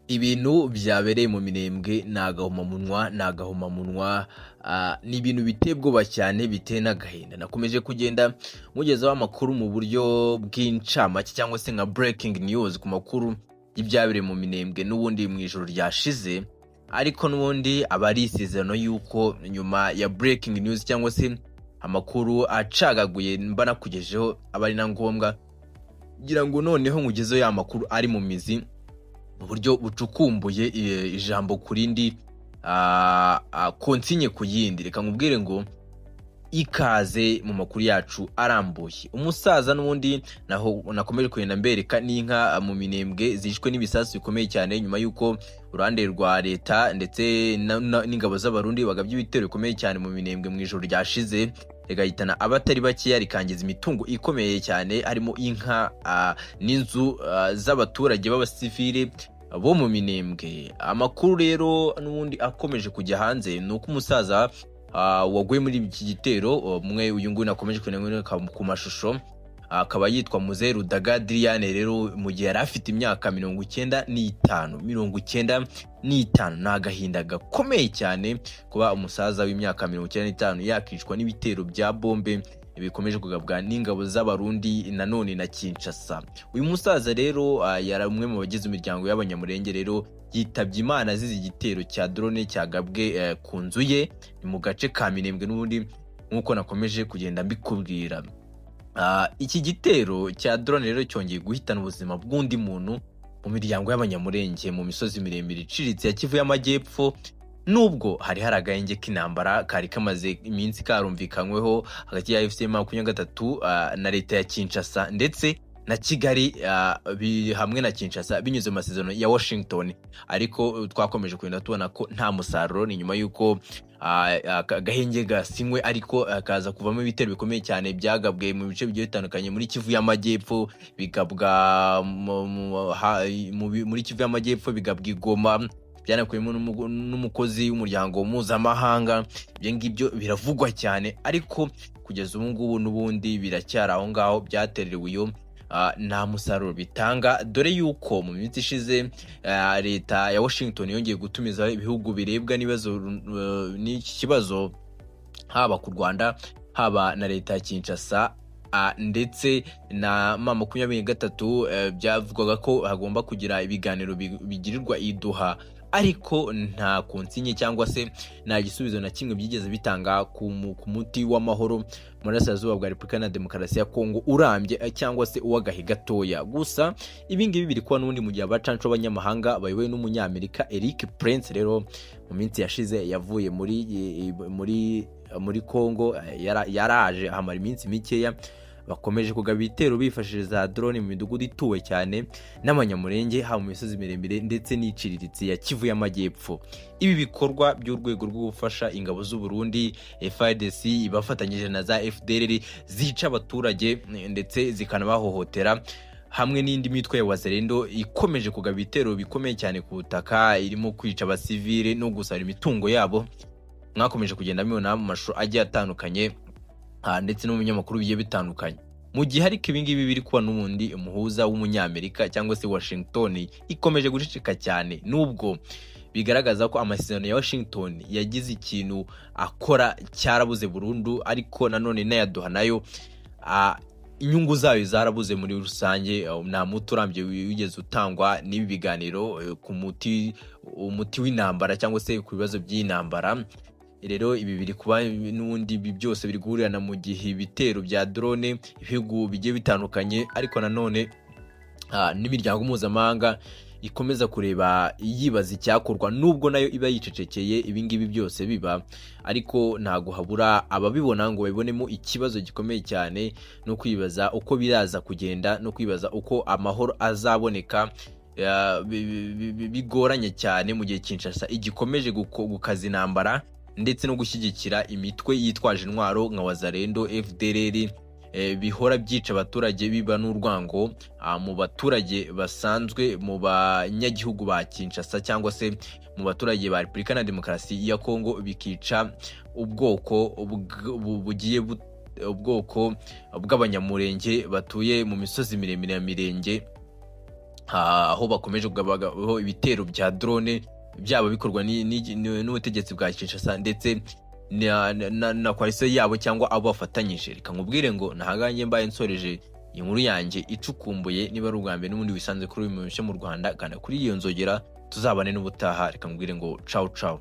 Ibintu byabereye mu Minembwe ni agahomamunwa, ni agahomamunwa, ni ibintu biteye ubwoba cyane, biteye n'agahinda. Nakomeje kugenda mugezaho amakuru mu buryo bw'incamake cyangwa se nka breaking news ku makuru y'ibyabereye mu Minembwe n'ubundi mu ijoro ryashize, ariko n'ubundi aba ari isezerano y'uko nyuma ya breaking news cyangwa se amakuru acagaguye mba nakugejeho, aba ari na ngombwa kugira ngo noneho nkugezeho ya makuru ari mu mizi, mu buryo bucukumbuye, ijambo ku rindi, consigne ku yindi. Reka nkubwire ngo ikaze mu makuru yacu arambuye. Umusaza n'ubundi naho nakomeje kugenda mbereka n'inka mu Minembwe zishwe n'ibisasu bikomeye cyane, nyuma y'uko uruhande rwa leta ndetse n'ingabo z'Abarundi bagabye ibitero bikomeye cyane mu Minembwe mu ijoro ryashize, rigahitana abatari bakeya, rikangiza imitungo ikomeye cyane, harimo inka n'inzu z'abaturage b'abasivile bo mu Minembwe. Amakuru rero n'ubundi akomeje kujya hanze ni uko umusaza waguye muri iki gitero umwe, uyu nguyu nakomeje kugenda ku mashusho, akaba yitwa Muzehe Rudaga Adriyane. Rero mu gihe yari afite imyaka 95, 95, ni agahinda gakomeye cyane kuba umusaza w'imyaka 95 yakicwa n'ibitero bya bombe bikomeje kugabwa n'ingabo z'Abarundi nanone na Kinshasa. Uyu musaza rero yari umwe mu bagize imiryango y'Abanyamurenge. Rero yitabye Imana azize igitero cya drone cyagabwe ku nzu ye, ni mu gace ka Minembwe n'ubundi nk'uko nakomeje kugenda mbikubwira. Iki gitero cya drone rero cyongeye guhitana ubuzima bw'undi muntu mu miryango y'Abanyamurenge mu misozi miremire iciriritse ya Kivu y'Amajyepfo, nubwo hari hari agahenge k'intambara kari kamaze iminsi karumvikanyweho hagati ya AFC 23 na leta ya Kinshasa ndetse na Kigali, hamwe na Kinshasa binyuze mu masezerano ya Washington, ariko twakomeje kugenda tubona ko nta musaruro. Ni nyuma y'uko agahenge gasinywe, ariko kaza kuvamo ibitero bikomeye cyane byagabwe mu bice bigiye bitandukanye muri Kivu y'Amajyepfo, bigabwa muri Kivu y'Amajyepfo, bigabwa i Goma, byanakuyemo n'umukozi w'umuryango mpuzamahanga. Ibyo ngibyo biravugwa cyane, ariko kugeza ubu ngubu n'ubundi biracyari aho ngaho byaterewe iyo, nta musaruro bitanga, dore yuko mu minsi ishize leta ya Washington yongeye gutumiza ibihugu birebwa n'ibibazo, n'iki kibazo, haba ku Rwanda, haba na leta ya Kinshasa, ndetse na M23. Byavugwaga ko hagomba kugira ibiganiro bigirirwa i Doha, ariko nta consigne cyangwa se nta gisubizo na kimwe byigeze bitanga ku muti w'amahoro mu burasirazuba bwa Repubulika na Demokarasi ya Kongo urambye, cyangwa se uw'agahe gatoya. Gusa ibi ngibi biri kuba n'ubundi mu gihe abacanco b'abanyamahanga bayobowe n'Umunyamerika Erik Prince rero mu minsi yashize yavuye muri Kongo, yaraje ahamara iminsi mikeya. Bakomeje kugaba ibitero bifashishije za drone mu midugudu ituwe cyane n'Abanyamurenge, haba mu misozi miremire ndetse n'iciriritse ya Kivu y'Amajyepfo. Ibi bikorwa by'urwego rwo gufasha ingabo z'u Burundi FARDC ibafatanyije na za FDLR zica abaturage ndetse zikanabahohotera, hamwe n'indi mitwe ya Wazalendo ikomeje kugaba ibitero bikomeye cyane ku butaka, irimo kwica abasivile no gusara imitungo yabo, mwakomeje kugenda mubibona mu mashusho agiye atandukanye, ndetse no mu binyamakuru bigiye bitandukanye. Mu gihe ariko ibi ngibi biri kuba, n'ubundi umuhuza w'Umunyamerika cyangwa se Washington ikomeje guceceka cyane, nubwo bigaragaza ko amasezerano ya Washington yagize ikintu akora cyarabuze burundu, ariko nanone n'aya Doha nayo inyungu zayo zarabuze muri rusange. Nta muti urambye wigeze utangwa n'ibi biganiro ku muti, umuti w'intambara cyangwa se ku bibazo by'intambara. Rero ibi biri kuba n'ubundi, ibi byose biri guhurirana mu gihe ibitero bya drone ibihugu bigiye bitandukanye, ariko nanone n'imiryango mpuzamahanga ikomeza kureba yibaza icyakorwa, nubwo nayo iba yicecekeye ibi ngibi byose biba, ariko ntabwo habura ababibona ngo babibonemo ikibazo gikomeye cyane no kwibaza uko biraza kugenda no kwibaza uko amahoro azaboneka. Bigoranye cyane mu gihe Kinshasa igikomeje gukaza intambara ndetse no gushyigikira imitwe yitwaje intwaro nka Wazalendo, FDLR, bihora byica abaturage, biba n'urwango mu baturage basanzwe, mu banyagihugu ba Kinshasa cyangwa se mu baturage ba Repubulika na Demokarasi ya Kongo, bikica ubwoko bugiye ubwoko bw'Abanyamurenge batuye mu misozi miremire ya Mirenge. aho bakomeje kugabaho ibitero bya drone, byaba bikorwa n'ubutegetsi bwa Kinshasa ndetse na coalition yabo cyangwa abo bafatanyije. Reka nkubwire ngo nahagange mbaye nsoreje inkuru yanjye icukumbuye. Niba ari ubwa mbere n'ubundi wisanze kuri uyu mushya mu Rwanda, kanda kuri iyo nzogera, tuzabane n'ubutaha. Reka nkubwire ngo ciao ciao.